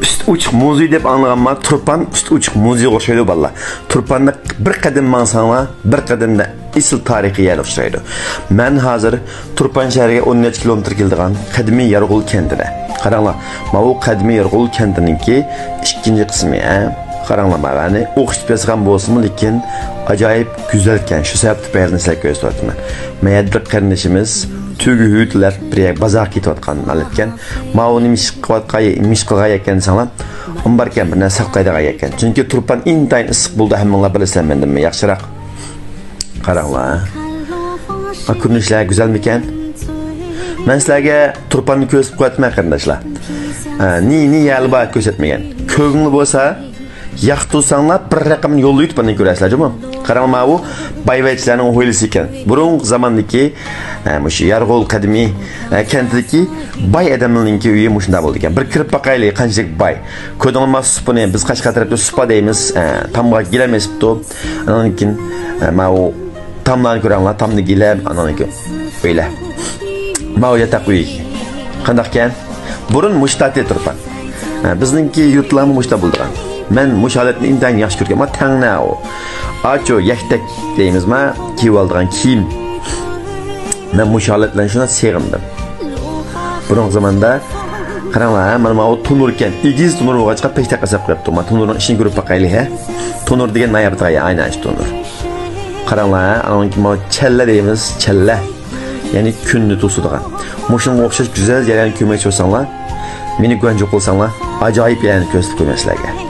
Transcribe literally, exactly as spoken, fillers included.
ئۈستى ئوچۇق مۇزېي دەپ ئاڭلىغانما؟ تۇرپان ئۈستى ئوچۇق مۇزېيغا ئوخشايدۇ، بالىلار. تۇرپاندا بىر قەدەم ماڭساڭلار، بىر قەدەمدە ئېسىل تارىخىي يەرگە ئۇچرايدۇ. مەن ھازىر تۇرپان شەھىرىگە ئون نەچچە كىلومېتىر كېلىدىغان قەدىمىي يارغول كەنتىدە. قاراڭلار، ماۋۇ قەدىمىي يارغول كەنتىنىڭكى ئىككىنچى قىسمى، ھە؟ قاراڭلار، ماۋۇنى ئوخشىتىپ ياسىغان بولسىمۇ، لېكىن ئاجايىپ گۈزەلكەن. شۇ سەۋەبتىن بەزىنى سىلەرگە كۆرسىتىۋاتىمەن. مەيەدىر قېرىندىشىمىز تۈگە ھۆيدىلەر بىر يەر بازارغا كېتىۋاتقان ھالەتكەن. ماۋۇنى نېمە ئىش قىلىۋاتقان، نېمە ئىش قىلغان ئىكەن دېسەڭلار، ئۇ باركەن، بىر نەرسە ساقلايدىغان ئىكەن. چۈنكى تۇرپان ئىنتايىن ئىسسىق بولىدۇ، ھەممىڭلار بىلىسىلەر مەندىنمۇ ياخشىراق. قاراڭلار. ھە، كۆرۈنۈشلەر گۈزەلمىكەن؟ مەن سىلەرگە تۇرپاننى كۆرسىتىپ قوياتىمەن، قېرىنداشلار. ھە، نى، نى يەرلى بار كۆرسەتمىگەن. كۆرگۈڭلار بولسا، ياقتۇرساڭلار، بىر رەقەمنى يوللايتۇپ ئاندىن كۆرەرسىلەر جۇمۇ. قاراڭ، ماۋۇ بايۋەچلەرنىڭ ھويلىسى ئىكەن. بۇرۇنقى زاماندىكى، ھە، مۇشۇ يارغول قەدىمىي، ھە، كەنتىدىكى باي ئادەملەرنىڭكى ئۆيى مۇشۇنداق بولىدىكەن. بىر كىرىپ باقايلى، قانچىلىك باي. كۆردۈڭلارمۇ سۇپىنى؟ بىز قەشقەر تەرەپتە سۇپا دەيمىز. ھە، تامغا گىلەم ئېسىپتۇ. ئاندىن كېيىن، ھە، ماۋۇ تاملارنى كۆرەڭلار، تامدا گىلەم، ئاندىن كېيىن ئۆيلەر. ماۋۇ ياتاق ئۆيى. قانداقكەن؟ بۇرۇن مۇشتاتى تۇرپان. ھە، بىزنىڭكى يۇرتلارمۇ مۇشتا بولىدىغان. مەن مۇشۇ ھالەتنى ئىنتايىن ياخشى كۆرگەن. ئەمما تەڭنە ئۇ. ئاچۇ يەكتەك دەيمىزما، كىيىۋالىدىغان كىيىم. مەن مۇشۇ ھالەتلەرنى شۇنداق سېغىندىم. بۇرۇنقى زاماندا، قاراڭلار، ھە، مانا ماۋۇ تونۇر ئىكەن. ئېگىز تونۇر بولغاچقا پەشتەك ئەسەپ قويۇپتۇ. مانا تونۇرنىڭ ئىچىنى كۆرۈپ باقايلى، ھە. تونۇر دېگەن نايابىتىغا ئايلانغان تونۇر. قاراڭلار، ھە، ئانىڭكى ماۋۇ چەللە دەيمىز، چەللە. يەنى كۈندە توسىدىغان. مۇشۇنىڭغا ئوخشاش گۈزەل يەرلەرنى كۆرمەكچى بولساڭلار، مېنى گۇەنجۇ قىلساڭلار، ئاجايىپ يەرلەرنى كۆرسىتىپ قويىمەن سىلەرگە.